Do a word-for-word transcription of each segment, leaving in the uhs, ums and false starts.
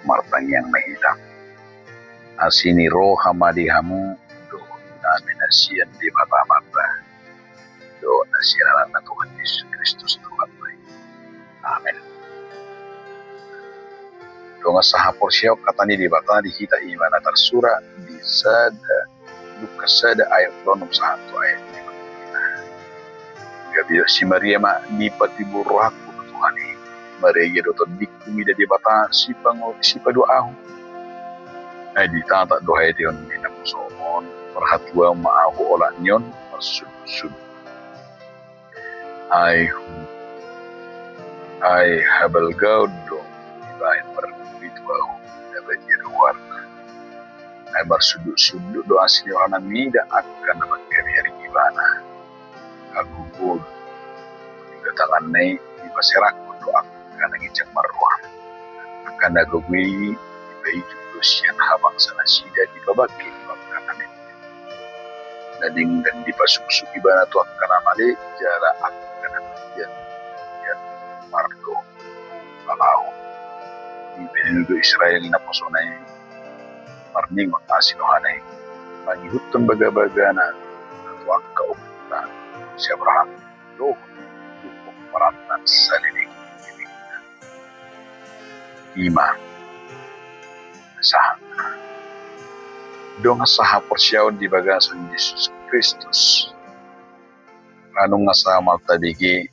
Martangiang ma hita. Asi ni roha ma di hamu dohot na pinasian Debata Bapa dohot na sian Anakna Tuhan Jesus Kristus Tuhanta i. Amen. Dongan sahaporseaon, hata ni Debata di hita i ma na tarsurat di sada Lukas sada ayat onom sahat tu ayat lima pulu lima. Gabe didok si Maria ma: Dipatimbul rohangku tu Tuhan i, marhite do tondingku mida Debata sipango-, sipaduahon. Ai ditatap do haetehon ni naposo on, marhatuaon ma ahu olat ni on, marsundutsundut. Ai hu-, ai habalgaon do dibahen marhite tu ahu, na badia do goarna. Ai marsundutsundut do asi ni rohana mida angka na manggabeari ibana. Agogo do tanganna i, dipaserahkon do angka na ginjang marroha. Angka na gogo i dipaijuk do sian habangsa nasida, dipabangke do angka na mate. Na denggan dipasuksuk ibana tu angka na male, jala angka na badia, ia mardomu palaho. Dipangido do Israel naposona i, marningot asi rohana i, mangihuthon bagabagana tu angka ompunta si Abraham dohot tu pomparanna saleleng ni lelengna. I ma sahatna. Dongan sahaporseaon di bagasan Jesus Kristus, nunga sahat ma hita tabege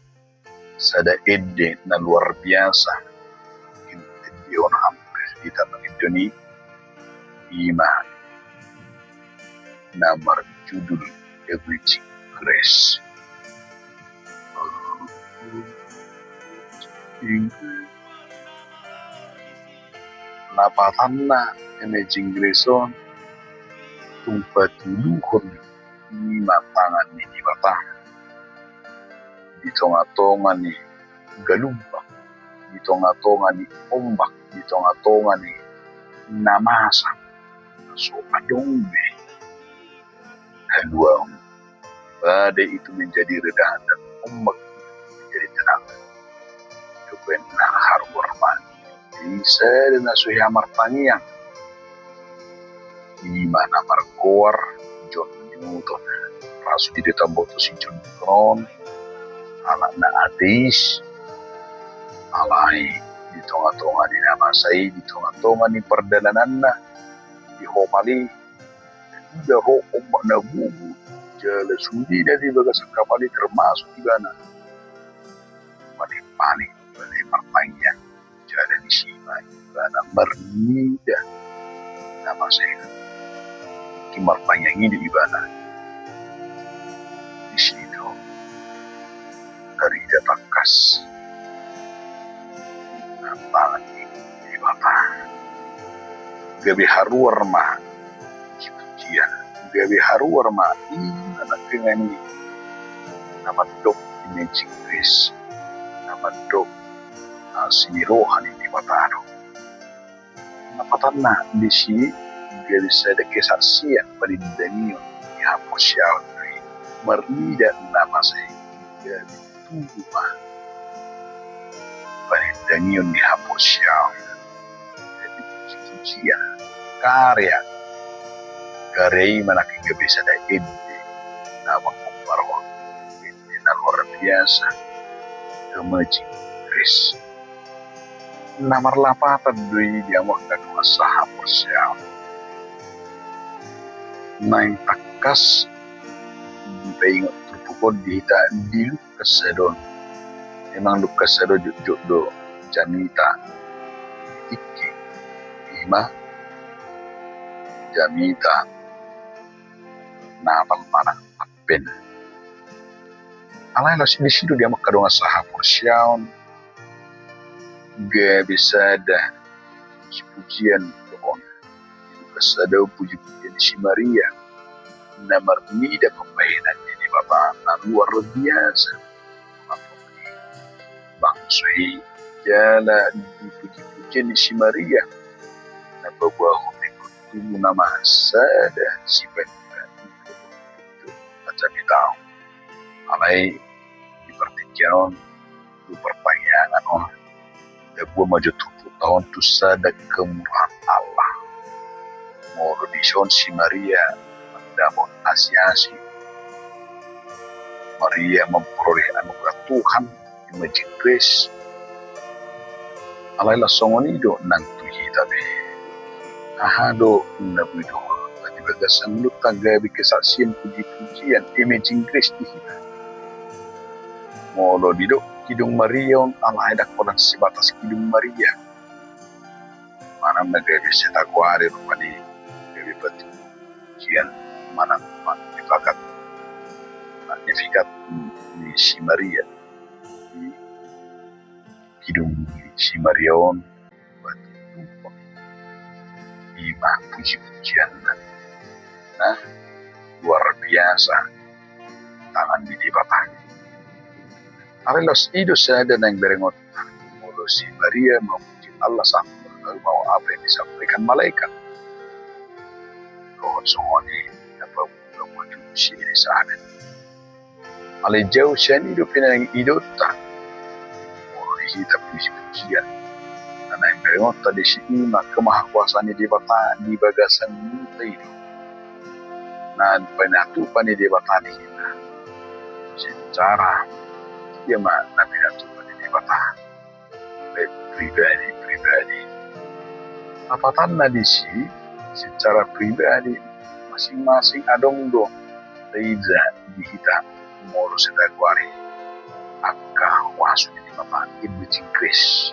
sada ende na luar biasa, ende on hampir hita mangido ni, i ma na marjudul Amazing Grace. Lapatanna Amazing Grace on tung patuluhon i ma tangan ni Debata di tongatonga ni galumbang, di tongatonga ni ombak, di tongatonga ni na masa, na so adong be haluaon. Badai itu menjadi redahan dan ombak itu menjadi tenang. Kebenar haruar mani. Di sada na so hea martangiang, i ma na margoar John Newton. Rasul i do tamboto si John Newton on, halak na ateis. Alai di tongatonga ni na masa i, di tongatonga ni pardalananna, di hopal i, sude ro ombak na gogo, jala sude na di bagasan kapal i termasuk ibana. Paling-paling ibana martangiang, jala disi ma ibana marnida na masa i. Tingki martangiang i do ibana. Disi do tarida tangkas tangan ni Debata. Gabe haruar ma pujipujian, gabe haruar ma i na nangkiningan i, na mandok Amazing Grace, na mandok asi ni roha ni Debata do. Lapatanna disi gabe sada kesaksian, panindangion ni haporseaon do i. Marnida na masa i, gabe tubu ma panindangion ni haporseaon, gabe pujipujian, karya. Karya i ma nangkin gabe sada ende na mangombar on, ende na luar biasa, Amazing Grace. Na marlapatan do i di hamu angka dongan sahaporseaon. Naeng tangkas dipaingot turpuk on di hita di Lukas sada on. Memang Lukas sada on jotjot do jamita tingki, i ma jamita Natal manang Advent. Alai laos disi do di hamu angka dongan sahaporseaon gabe sada pujipujian on. Di Lukas sada on pujipujian ni si Maria na marnida pambahenan ni Debata na luar biasa. Bangso i jala di pujipujian ni si Maria na paboahon ingkon tubu nama sada sipaingot macam i tau. Alai di partingkian on, tu partangiangan on, taboan ma jo turpuk Tontu sada kemurahan Allah. Molo dison si Maria mandapot asi-asi. Maria memperoleh anugerah Tuhan, imagine grace. Alai laos songon i do nang tu hita pe. Aha do na boi do di bagasan ngolunta gabe kesaksian puji-pujian, imagine grace di hita. Molo didok Kidung Maria on, alai ndang holan sebatas Kidung Maria. Manang na gabe setagoari rupani gabe batu pujian, manang Magnificat, Magnificat ni si Maria. Di Kidung ni si Maria on, batu tumpang. Ima puji-pujianna na luar biasa, tangan ni Debata. Alai laos i do sada naeng berengonta, molo si Maria memuji Allah sampai mau apa yang disampaikan malaikat. Dohot songon i na pamuji si Elisabet. Alai jau sian i dope naeng idaonta. Molo di hita puji-pujian na naeng berengonta disi, ima kemahakuasaan ni Debata di bagasan ngolunta i do. Na pinatupa ni Debata di hita. Secara ia ma na pinatupa ni Debata. Baik pribadi-pribadi. Lapatanna disi, secara pribadi, masing-masing adong do taida di hita molo setagoari angka huaso ni Debata, imagine grace.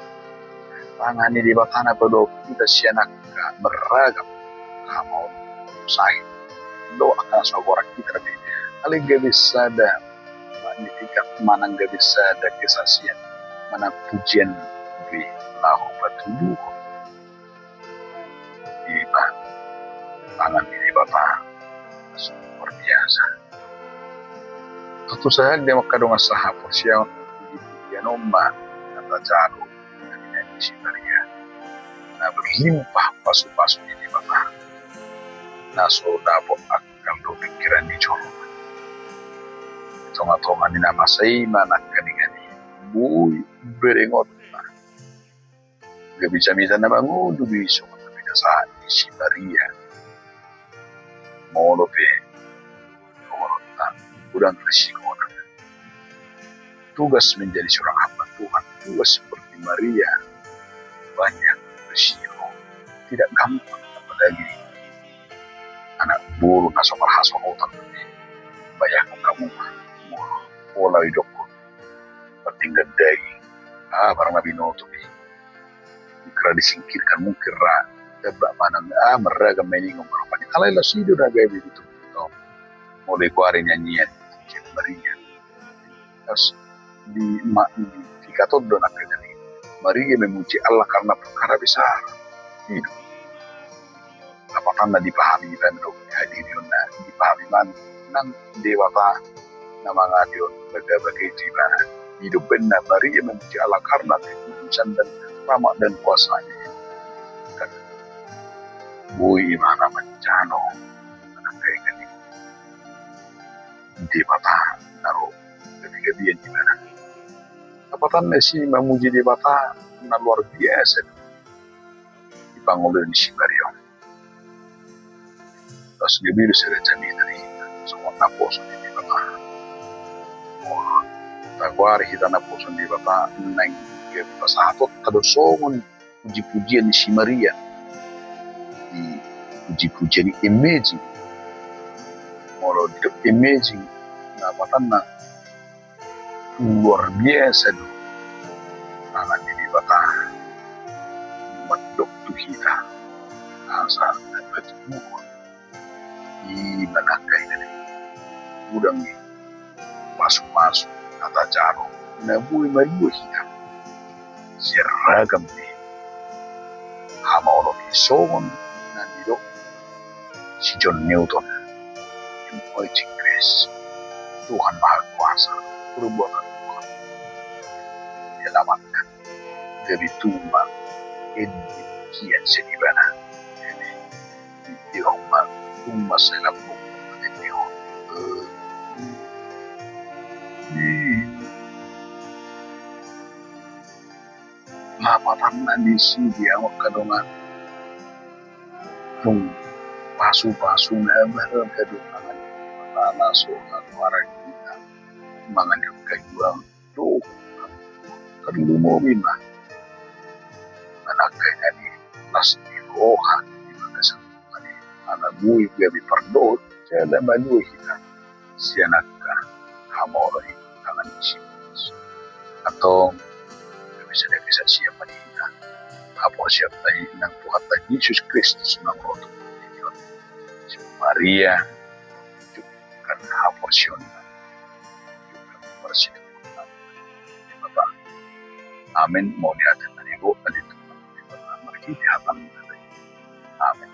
Tangan ni Debata na padohot hita sian angka beragam hamaolon, sahit do angka na so goar hita dope. Alai gabe sada Magnificat manang gabe sada kesaksian manang pujian be laho patuduhon. Ima tangan ni Debata luar biasa. Tontu sahat di angka dongan sahaporseaon, di pujian on ma na tajalo na nian ni si Maria na berlimpah pasu-pasu ni Debata na so dapot akal dohot pingkiran ni jolma. Di tonga-tonga ni na masa i ma nangkaningan i boi berengonta. Gabe jamita na mangolu do i songon na pinasahat ni si Maria. Molo pe dohononta godang risikona. Tugas menjadi seorang hamba Tuhan, tugas seperti Maria, banyak risiko. Tidak gampang, apalagi anak boru na so marhasorotan. Bayangkan hamu ma, molo pola idokkon, mardenggan daging, ah, barang na binoto i. Ingkon ra disingkirkan, mungkin ra tamba manang, ah, marragam meningon marupani. Alai laos i do na gabe di tubuhta on. Molo igoari nyanyian, pujian Maria. Laos di Magnificat on do nangkaningan i Maria memuji Allah karena perkara besar. I do. Lapatanna dipahami ibana do, hadirionna dipahami ibana nang Debata na mangalehon bagabaga i tu ibana. I do umbahen na Maria memuji Allah karena kekudusan dan rahmat dan kuasa-Nya. Kan boi ibana manjalo nangkaningan i Debata na ro gabe-gabean di ibana. Lapatanna disi memuji Debata na luar biasa do di pangoluan ni si Maria on. Laos gabe do sada jamita di hita songon naposo ni Debata. Molo tagoari hita naposo ni Debata, naeng gabe pasahatonta do songon puji-pujian ni si Maria. Di puji-pujian i amazing. Molo didok amazing, na lapatanna luar biasa do tangan ni Debata mandok tu hita asa na patuduhon. Ima nangkaningan i godang i pasu-pasu na tajalo na boi malua hita sian ragam ni hamaolon i, songon na nidok si John Newton, "Imagine grace, Tuhan Maha Kuasa, perbuatan Tuhan menyelamatkan." Gabe tung ma ende pujian sian ibana. Jadi, tung ma, tung ma sai lambok. lapatanna disi di angka dongan. Tung pasu-pasu na baru kedu tangan. Tanah so lalu arah kita. Mangan kayu. Tuh, kan lumobi ma. Manangkai nani las di roha di bagasan nani. Ala bui gabe pardot, jala malua hita sian angka hamoroi tangan ni si Kristus. Antong, gabe sada kesaksian ma di hita. Haporseaon nang Tuhanta Jesus Kristus nang ro tu portibi on. Si Maria, jungkar haporseaonna. Jungkar haporseaonna. Amen. Mauliate ma di Ho, ale Tuhan, marhite hataM. Amen.